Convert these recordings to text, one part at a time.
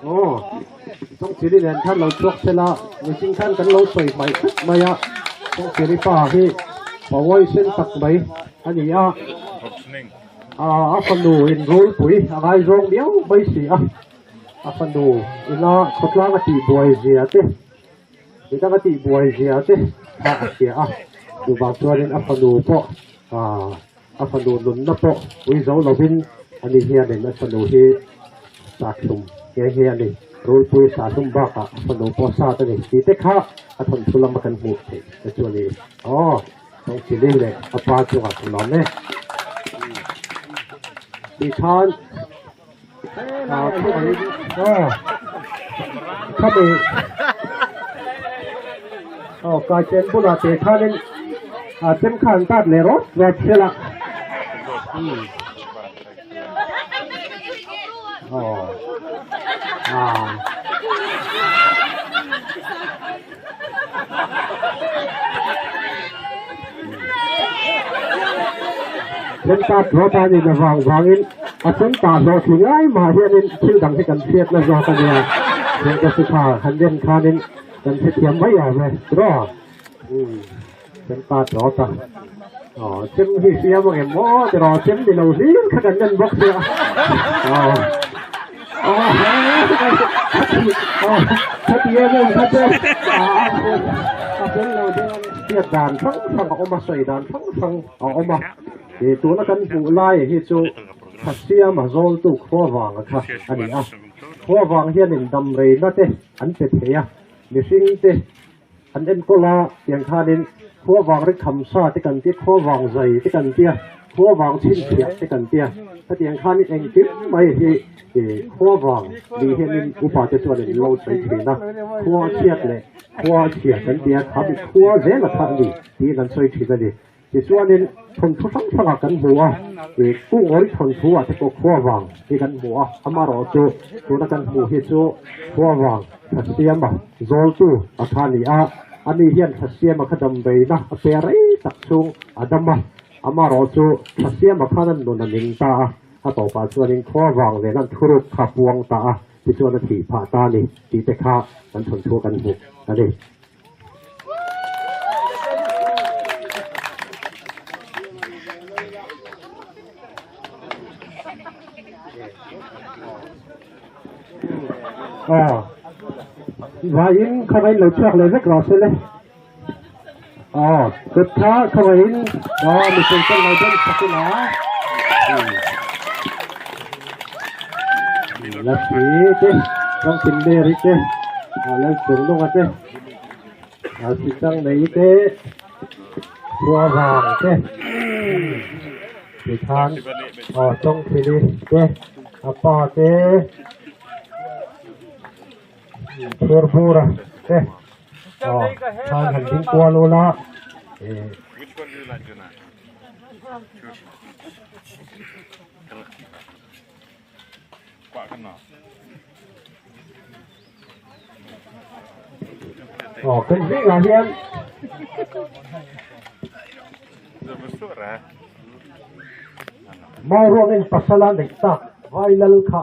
Aw, Chawngchiri nen khan lo chhuak sela, mihring khan kan lo sawi hmaih tlat mai a, Chawngchiri pa hi pawi sen tak mai a ni a, a fanu in rulpui a ngaizawng miau mai si a, a fanu ina khawtlang a tihbuai zia te, midang a tihbuai zia te kha a hria a, chuvang chuanin a fanu pawh A fanu nunna pawh ui zo lovin ani hianin a fanu hi sahlum nghe nghe a ni. Rulpui sahlum bakah a fanu pawh sat a ni tih te kha a thawnthu lama kan hmuh theih te chu a ni. Aw, Chawngchili leh a pa chungah ka lawm e. Tih khan aw, khami aw kaichen bulah te khanin a chem khan tat leh rawt rawt zel a aw ah Then tat rawt a nih avang vangin a then tah hlawhtling lai mah hianin thil dang hi kan hriatna zawk a nia. Heng te chu kha han en khanin kan hrethiam mai awm e tiraw? Umm then tat rawt a aw chem hi hriam ang em aw tiraw chem ni lo hlir kha kan en bawk sia aw aw aw khati em em kha chu a fel lo deuh a ni. Hriat dan hrang hrang a awm a sawi dan hrang hrang a awm a. Ih tuna kan hmuh lai hi chu Thasiama zawltu khua vanga kha a ni a. Khua vang hianin damreina te an pe thei a, mihring te an enkawl a tiang khanin khua vang ri khamsa te kan tia, khua vang zai te kan tia, khua vang chhinchhiah te kan tia. Hetiang khanin engkim mai hi ih khua vang nih hianin upa te chuan in lo sawi thin a, khua chhiat leh khua chhia kan tia kha mi khua zel a kha a ni tiin an sawi thin a ni. Tichuanin thawnthu hrang hrangah kan hmu a, ih Kungawi thawnthu ah te pawh khuavang hi kan hmu a, amaherawh chu tuna kan hmuh hi chu khuavang Thasiama zawltu a kha a ni a, ani hian Thasiama kha dambeina a pe rei tak chhung a dam a, amaherawh chu Thasiama khan a nun a ning ta a, a tawpah chuanin khuavang nen an thuruk kha a puang ta a, tichuan a thih phah ta a ni tih te kha kan thawnthu kan hmu a ni. Aw vaiin khawngaihin lo chhuak leh vek rawh se le aw kut kha khawngaihin aw mipui ten lo den sak ila Lasi te Rawngtinleri te Lalchungnunga te Sichangnei te Khuavang te tikhan aw Chawngthili te a pa te Thurbura te aw khan han ding kual ula eh Aw kan zingah hian Mau ruangin pasal a neih tak Vailal kha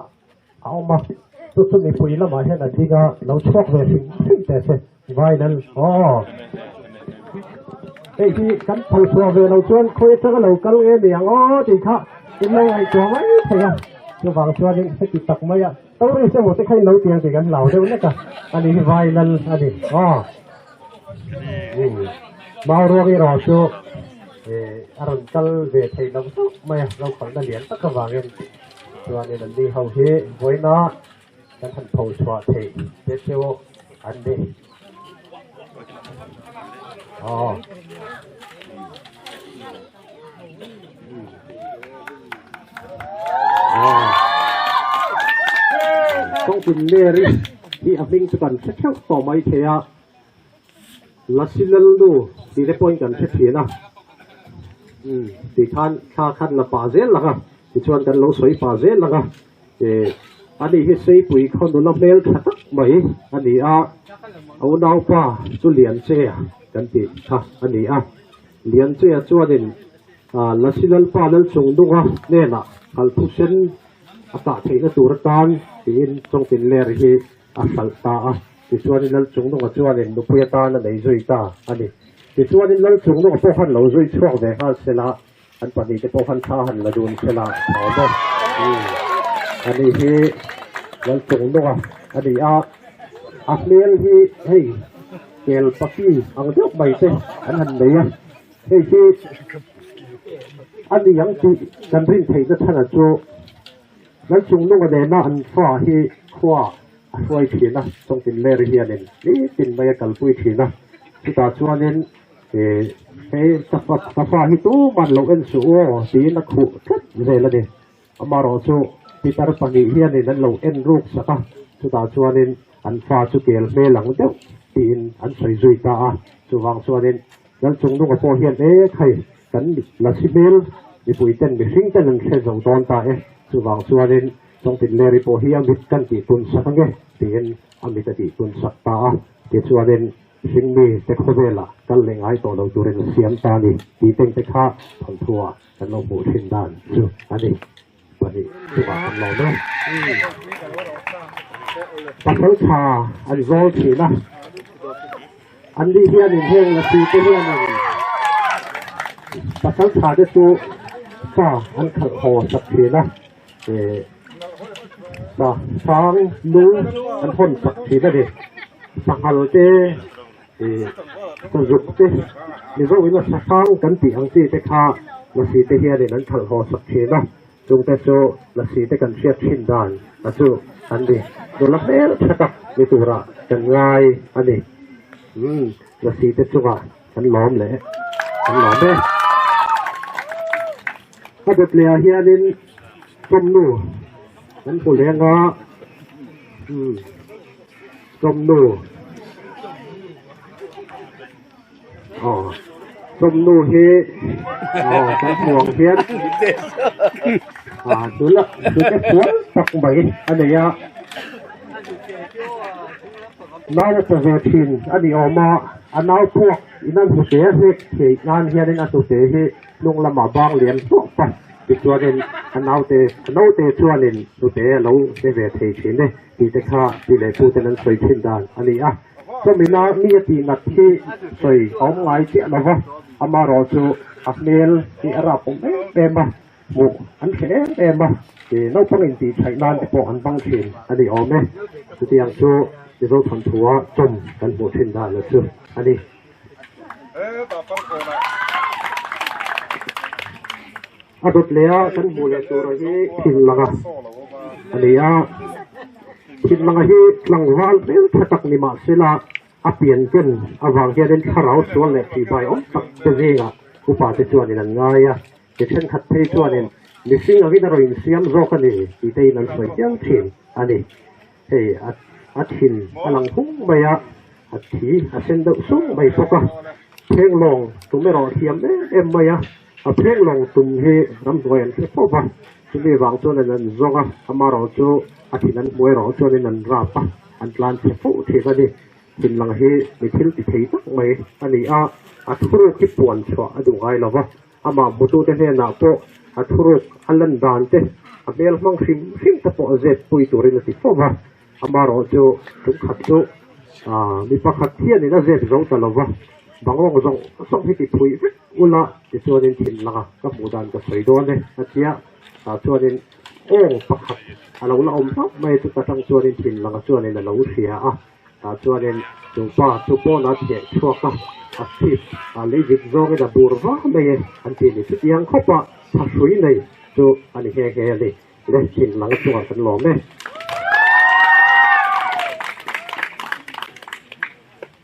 a awm a, chu chu mipui lamah hian a ding a, lo chhuak ve hrim hrim teh se Vailal aw. Hei hi kan phochhuah ve lo chuan khawi atanga lo kal nge ni ang aw tih kha in lo ngaihtuah mai thei a, chuvang chuanin heti tak mai a tourist emaw te kha in lo ti ang tih kan hlau deuh hlek a, ani hi Vailal a ni aw. Mau ruang erawh chu a rawn kal ve thei lo hlauh mai a, lo khalhna lian tak avangin chuanin an ni ho hi vawiina kan han phochhuah theih te chu an ni. Aw. Kawngpin Mary hi a hming chu kan hre theuh tawh mai thei a, Lasilalnu tih te pawhin kan hre thin a, umm tih khan thla khan la pah zel lang a, tichuan kan lo sawi pah zel lang a, eh ani hi Seipui khaw nula hmel tha tak mai a ni a, a unaupa chu Lianchea kan tih kha a ni a. Lianchea chuanin Lasi Lalpa Lalchungnunga hnenah Halphusen a kah theihna tur atan tiin Chawngtinler hi a hralh ta a. Tichuanin Lalchungnunga chuanin nupui atan a nei zui ta a ni. Tichuanin Lalchungnunga pawh han lo zui chhuak ve nghal sela, an pahnihte pawh han thla han la dun sela a awm e. Ani hi Lalchungnunga a ni a, a hmel hi hei kel paki ang deuh mai te an han nei a, hei hi a ni ang tih kan rin theihna chhanah chu Lalchungnunga nena an fa hi khua a hruai thin a, Chawngtinler hianin nitin mai a kalpui thin a, chutah chuanin he ka fa ka fa hi tuman lo en suh u aw tiin a khuh tlat zel a ni. Amaherawh chu pitar pahnih hianin an lo en ruk sak a, chutah chuanin an fa chu kel hmel ang deuh tiin an sawi zui ta a, chuvang chuanin Lalchungnunga pawh hian e khai kan lasi hmel mipui ten mihring ten an hre zo dawn ta e, chuvang chuanin Chawngtinleri pawh hi a mit kan tih tun sak ange tiin a mit a tih tun sak ta a, tichuanin hringmi te khawvelah kal leh ngai tawh lo turin a siam ta a ni tih teng te kha thawnthuah kan lo hmuh thin dan chu a ni. Pahnih chungah kan lawm e. Pasal tha an zawl thin a, an ni hianin heng lasi te hianin pasal tha te chu sa an khalh haw sak thin a, sa sang lu an hawn sak thin a ni. Sanghal te Sazuk te, Mizo ina sahrang kan tih ang chi te kha lasi te hianin an khalh haw sak thin a, chung te chu lasi te kan hriat thin dan a chu an ni. Nula hmel tha tak ni turah kan ngai a ni. Umm, lasi te chungah kan lawm leh kan lawm e. A dawt lehah hianin chawmnu kan hmu leng a, umm. Chawmnu aw chawmnu hi aw kan hmu ang hian ah tuna hnute fual tak mai a nei a nau a pe ve thin a ni awm a a nau puak in an hnute a hlek theih nan hianin a hnute hi hnung lamah bang lian hlawp a tichuanin a naute a naute chuanin hnute a lo pe ve thei thin e. Tih te kha pi leh pu ten an sawi thin dan a ni a. Chawmina mi a tih nat hi sawi a awm ngai chiah lo va, amaherawh chu a hmel hi a rap awm em em a, hmuh an hre em em a, naupang intih chhaih nan te pawh an hmang thin a ni awm e. Chutiang chu Mizo thawnthu-a chawm kan hmuh thin dan a chu a ni. A dawt leh a kan hmuh leh tur hi Thinlanga a ni a, Thinlanga hi tlangval hmel tha tak ni mah sela a pian ken avang hianin thlarau sual leh tihbai awm tak te zingah upa te chuanin an ngai a, mi thenkhat phei chuanin mihring angin a rawn insiam zawk a ni tih tein an sawi hial thin a ni. Hei a thin a lang hung mai a, a thi a sen deuh sung mai bawk a, phenglawng tum erawh a thiam em em mai a. A phenglawng tum hi ramhnuai an hre fo va, chumi vang chuan an zawng a, amaherawh chu a thin an hmuai erawh chuanin an rap a, an tlan chhe fo thin a ni. Thinlang hi mi thil ti thei tak mai a ni a, a thuruk hi puan chhuah a duh ngai lo va, amah hmutute hnenah pawh a thuruk a lan dan te, a hmel hmang hrim hrim te pawh zep pui turin a ti fo va, amaherawh chu ṭumkhat chu mi pakhat hianin a zep zo ta lo va, bangawng zawng zawng hi ti phui vek. Ula tichuanin thin langa ka hmuh dan ka sawi dawn e a tia, tah chuanin awng pakhat a lo la awm hlauh mai a, chuta tang chuanin thin langa chuanin a lo hria a, tah chuanin chu pa chu pawn a theh chhuak a, a chhip a lei vit zawngin a bur va mai e an ti a ni. Chutiang khawpa thahrui nei chu a ni nghe nghe a ni. Le thin langa chungah kan lawm e.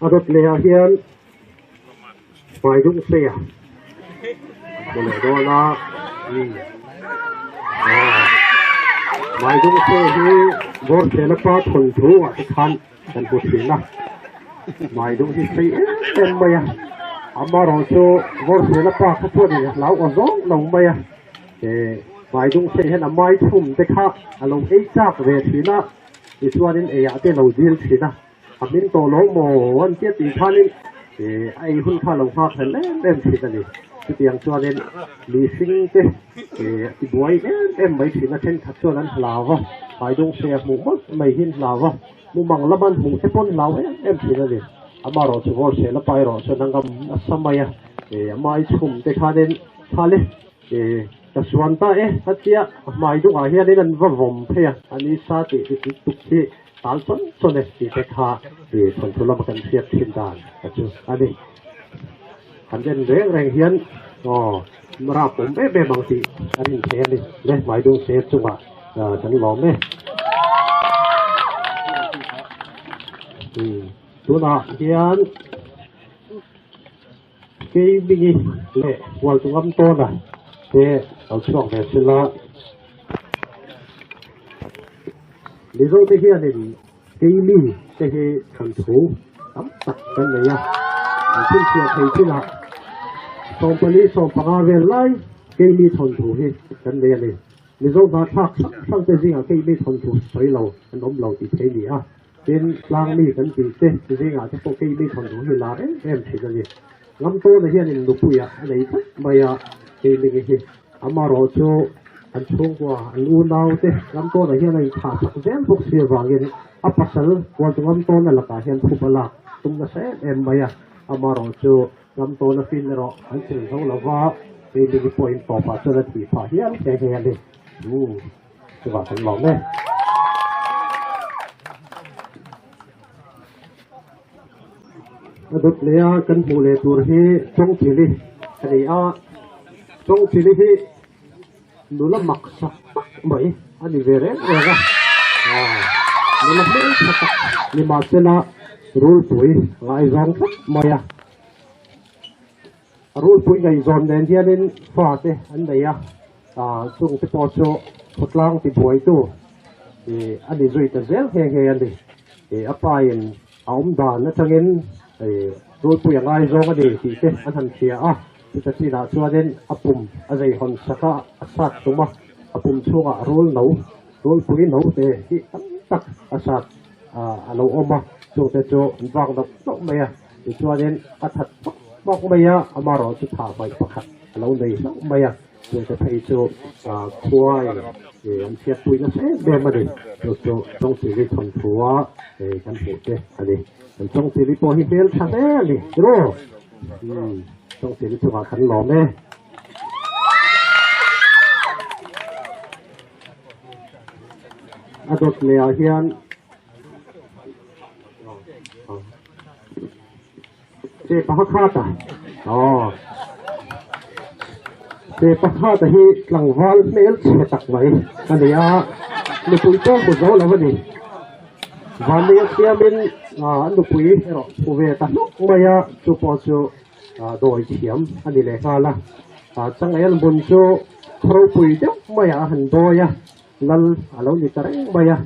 A dawt lehah hian Hmai dung sei a hmu leh dawn a Hmai dung sei hi Bawrchhela pa thawnthu ah te khan kan hmu thin a Hmai dung hi sei em em mai a amaherawh chu Bawrchhela pa kha chuanin a hlau aw zawng lo mai a Hmai dung sei hian a mai chhum te kha a lo ei chak ve thin a tichuanin eiah te a lo dil thin a. A hming tawh lo maw an tia tih khanin a ei hun kha lo nghak hlel em em thin a ni. Chutiang chuanin mihring te a ti buai em em mai thin a, thenkhat chuan an hlau a, hmaidung se a hmuh mawlh mai hi an hlau a, mumang lama an hmuh te pawh an hlau em em thin a ni. Amaherawh chu Vawlseh lapa erawh chuan a ngam nasa mai a, amah i chhum te khanin thal e, ka suan ta e a tia a hmaidungah hianin an va vawm phei a, a ni sa tih tuk hi Tal chawn chawn e tih te kha i thawnthu lama kan hriat thin dan a chu a ni. Kan en reng reng hian aw rap awm em em ang tih a rin thei a ni. Le hmaidung se chungah kan lawm e. Tunah hian Keiming-i leh Hualtungam tawna te lo chhuak ve thil a. Mizote hianin keimi te hi thanthu tam tak kan nei a, an chhinchhiah thei chinah 14 15 vel lai keimi thawnthu hi kan nei a ni. Mizo hnahthlak hrang hrang te zingah keimi thawnthu sawi lo an awm lo tih thei a ni a. Tin, tlang mi kan tih te zingah te pawh keimi thawnthu hi lar em em thin a ni. Ngamtawna hianin nupuiah a nei tlat mai a, keiming hi amaherawh chu an chhungkua, an unau te Ngamtawna hian a inthah chak zel bawk si avangin a pasal Hualtu Ngamtawna lakah hian phup a lak tum nasa em em mai a, amaherawh chu Ngamtawna fin erawh an thil zo lo va, keiming pawhin tawpah chuan a thih phah hial nghe nghe a ni. Chuvang kan lawm e. A dawt leh a kan hmuh leh tur hi Chawngchili a ni a, Chawngchili hi nula mak sak tak mai a ni ve reng reng a, nula hmeltha tak ni mahsela rulpui ngaizawng tlat mai a. A rulpui ngaihzawn nen hianin fate an nei a, chung te pawh chu khawtlang tibuaitu a ni zui ta zel nghe nghe a ni. A pain a awm dan atangin rulpui a ngaizawng a ni tih te an han hria a, chuta chinah chuanin a pum a zeihawn sak a, a sat tum a, a pum chhungah rul no, rulpui no te hi tam tak a sat a lo awm a, chungte chu an vak nawk nawk mai a. Tichuanin a that hmawk hmawk mai a, amaherawh chu tha hmaih pakhat a lo nei hlauh mai a, chungte phei chu khuai an chhiatpui nasa em em a ni. Chu chu Chawngchili thawnthu-a kan hmuh te a ni. Kan Chawngchili pawh hi hmel tha hle a ni tiraw? Chawngchili chungah kan lawm e. A dawt lehah hian Che pakhata aw Che pakhata hi tlangval hmel chhe tak mai a ni a, nupui pawh hmu zo lo a ni. Vanlei a siamin a nupui erawh hmu ve ta hlawk mai a, chu pawh chu dawi thiam a ni leh nghal a. Changel hmun chu khaw ropui deuh maiah a han dawi a, lal a lo ni ta reng mai a,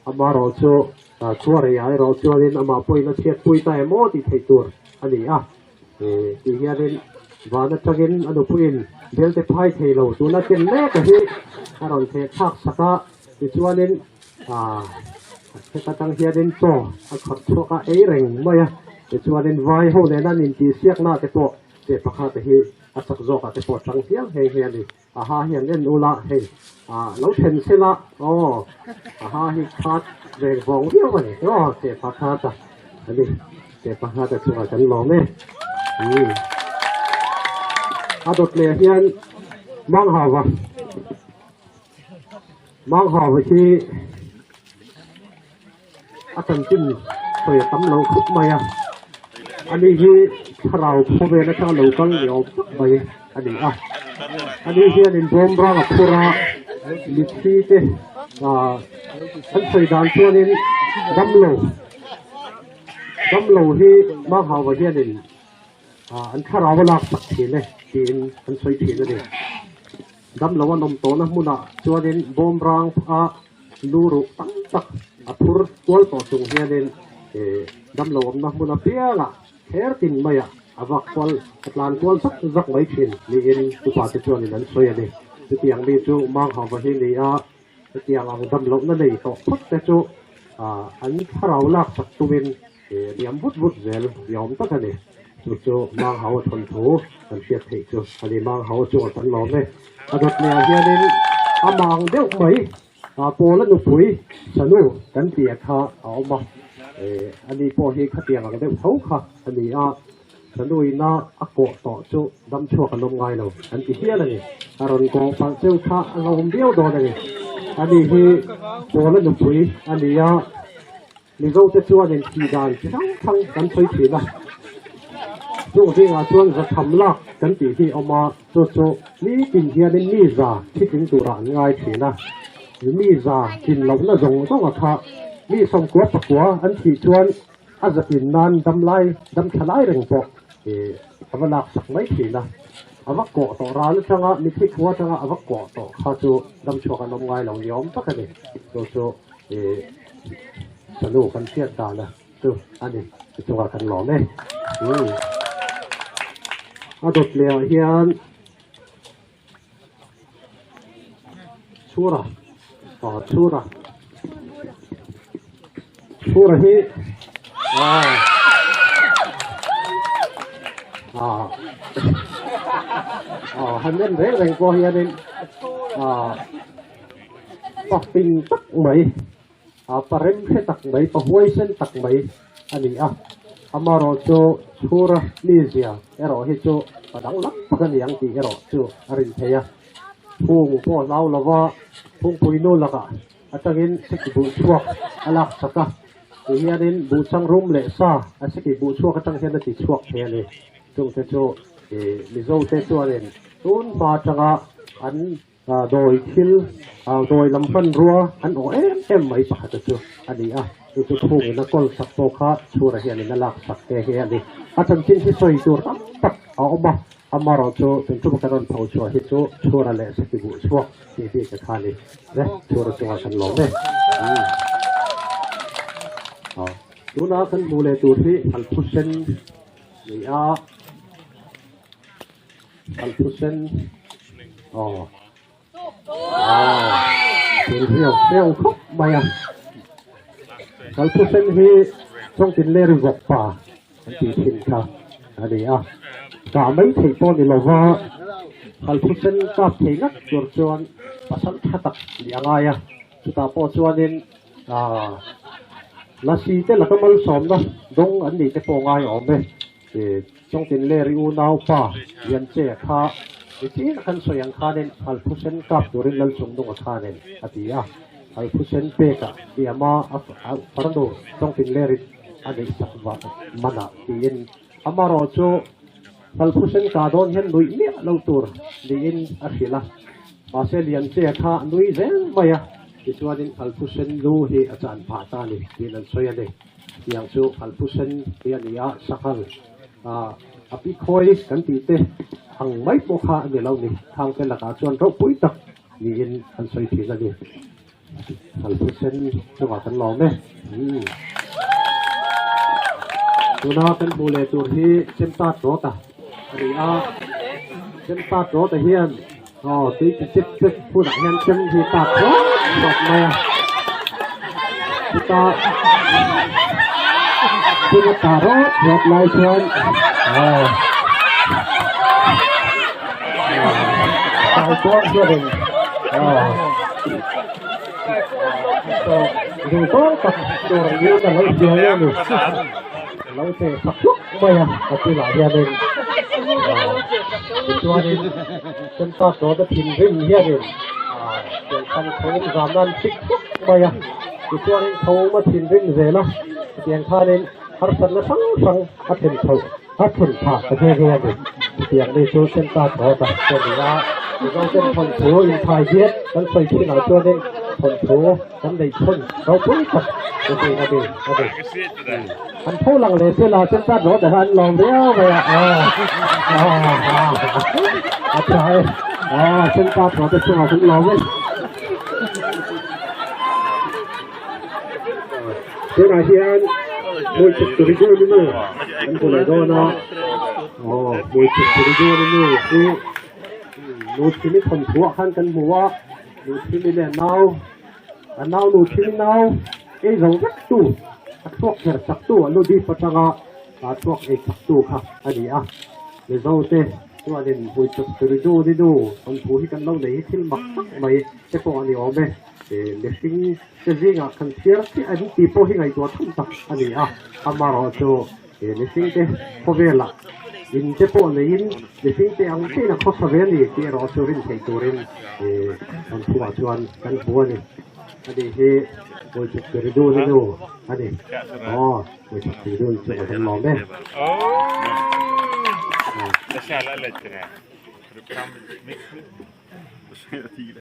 amaherawh chu Chhuarei ah erawh chuanin amah pawhin a chhiatpui ta em aw tih theih tur a ni a, tih hianin van atangin a nupuiin belte phai thei lo tuna ken mek a hi a rawn theh thlak sak a, tichuanin heta tang hianin chaw a khawrh chhuak a ei reng mai a, tichuanin vai ho nena an intihsiakna te pawh che pakhat hi a chak zawkah te pawh tang hial nghe nghe a ni. Aha hi an en ula hei ah lo then sela aw aha hi khat veng vawng viau a ni aw che pakhat a ani che pakhat a chungah kan lawm e umm a dawt leh hian Manghava Manghava hi A chanchin sawi a tam lo khawp mai a, ani hi thlarau khawvel atanga lo kal ni awm tak mai a ni a. Ani hianin bawm rang a phur a, mitthi te ah an sawi dan chuanin damlo damlo hi Manghauva hianin ah an thlarau a lak sak thin e tiin an sawi thin a ni. Damlo an awm tawhna hmunah chuanin bawm rang a Lu ruh tam tak a phur kual tawh chung hianin damlo awmna hmun apiangah kher tin maiah a vak kual, a tlan kual zak zak mai thin niin upa te chuanin an sawi a ni. Chutiang mi chu Manghauva hi ni a, hetiang ang damlohna nei tawh phawt te chu an thlarau laksak tumin liam vut vut zel ni awm tak a ni. Chu chu Manghau a thawn thu kan hriat theih chu a ni. Manghau chu a kan lawm e. A dawt leh ah hianin a mang deuh mai Pawla nupui Sanu kan tih a kha a awm a. Ani pawh hi khatiang ang deuh tho kha a ni a. Sanu ina a kawh tawh chu dam chhuak an awm ngai lo an ti hial a ni. A rawn kawh palh cheu kha a lo awm viau dawn a ni. Ani hi Pawla nupui a ni a. Mizote chuanin thih dan chi hrang hrang kan sawi thin a, chung zingah chuan zatham lak kan tih hi a awm a, chu chu nitin hianin mi za thitling turah an ngai thin a, mi za tlin lohna zawng zawnga kha mi sawmkua pakua an thih chuan a zatlin nan damlai damtha lai reng pawh a va lak sak mai thin a, a va kawh tawh ral atanga mithi khua atanga a va kawh tawh kha chu damchhuak an awm ngai lo ni awm tak a ni, chu chu. Sanu kan hriat dan a chu a ni chu chungah kan lawm e. A dawt leh ah hian chhura aw chhura chhura hi aw aw aw han en reng reng pawh hianin aw. Pa ping tak mai, pa rem hre tak mai, pa huaisen tak mai a ni a. Amaherawh chu chhura mizia erawh hi chu pa danglam tak a ni ang tih erawh chu a rin thei a. Phung pawh a hlau lo va, phungpui nu lakah atangin seki buh chhuak a lak sak a. Tihianin buhchang rum leh sa a seki buh chhuak atang hian a ti chhuak thei a ni. Chungte chu Mizote chuanin tun hma atanga an Dawi thil, dawi lam hmanrua an awh em em mai pakhata chu a ni a, chu chu phungin a kawl sak pawh kha chhura hianin a lak sak te hi a ni. A chanchin hi sawi tur tam tak a awm a, amaherawh chu tun tum kan rawn pho chhuah hi chu chhura leh saki buh chhuak tih bik a kha a ni. Le, chhura chungah kan lawm e. Tuna kan hmuh leh tur hi Halphusen ni a. Alphusen aw aw thil hriau hriau khawp mai a Alphusen hi chawngtin ler vawk pa an tih thin kha a ni a kah mai theih pawh ni lova Alphusen kap thei ngat tur chuan pasal tha tak ni a ngai a chutah pawh chuanin ah lasi te laka malsawmna dawng an nih te pawh ngai awm e. Chawngtin Leri unaupa Lianche kha nitin a kan sawi ang khanin Halphusen kap turin Lalchungnunga khanin a ti a. Halphusen pekah tiama a farnu Chawngtin Leri a neih sak manah tiin amarawh chu Halphusen kah dawn hian nuih miah lo tur niin a hrilh a. Mahse Lianche kha a nui zel mai a, tichuanin Halphusen lu hi a chan phah ta a ni tiin an sawi a ni. Tiang chu Halphusen hi a ni a, sanghal a pi khawi kan tih te ang mai pawh kha a ni lo ni. Thangte lakah chuan ropui tak niin an sawi thin a ni. Halphusen chungah kan lawm e. Tuna kan hmuh leh tur hi Chemta Tawta a ni a, Chemta Tawta hian aw tui chi chep chep hunah hian chem hi tak hlawk hlawk mai a chuta chuna ta rawt rawt lai chuan aw tai tuar hianin aw duh zawng tak tur niin a lo hria nge ni lo che sak hlawk mai a a bulah hianin tichuanin Chempa tawt a thinrim hianin pianthang tho zam nan chik chuk mai a, tichuanin tho a thinrim zel a, chutiang khanin harsatna hrang hrang a thlen chho a thlen phah ta nghe nghe a ni. Chutiang mi chu Chempa tawt a chu a ni a, Mizoten thawnthu inphai diat kan sawi thinah chuanin thawnthu kan neih chhawn ropui tak chu zinga mi a ni. An pho lang leh se la chen chat rawh te kha an lawm viau mai a a tha e a chen chat rawh te chungah kan lawm e tunah hian hmui chhuk turi dun nu an hmu leh dawn a aw hmui chhuk turi dun nu hi nu thimi thawmthuah khan kan hmu a nu thimi leh nau a nau nu thimi nau ei zo vek tu a thluak kher chak tu a lu dip atanga. thluak ei chaktu kha a ni a. Mizote chuanin hmuichuk turidu ni nu an thu hi kan lo nei hi thil mak tak mai te pawh a ni awm e. Mihring te zingah kan chhiar chiah em tih pawh hi ngaihtuah tham tak a ni a, amaherawhchu mihring te khawvelah in te pawh neiin mihring te ang chiahin a khawsa ve a ni tih erawh chu rin theih turin kan thuah chuan kan hmu a ni. Ani hi Bawichuk Tiridu ni nu a ni. Aw, Bawichuk Tiridu ni chu ka han lawm e.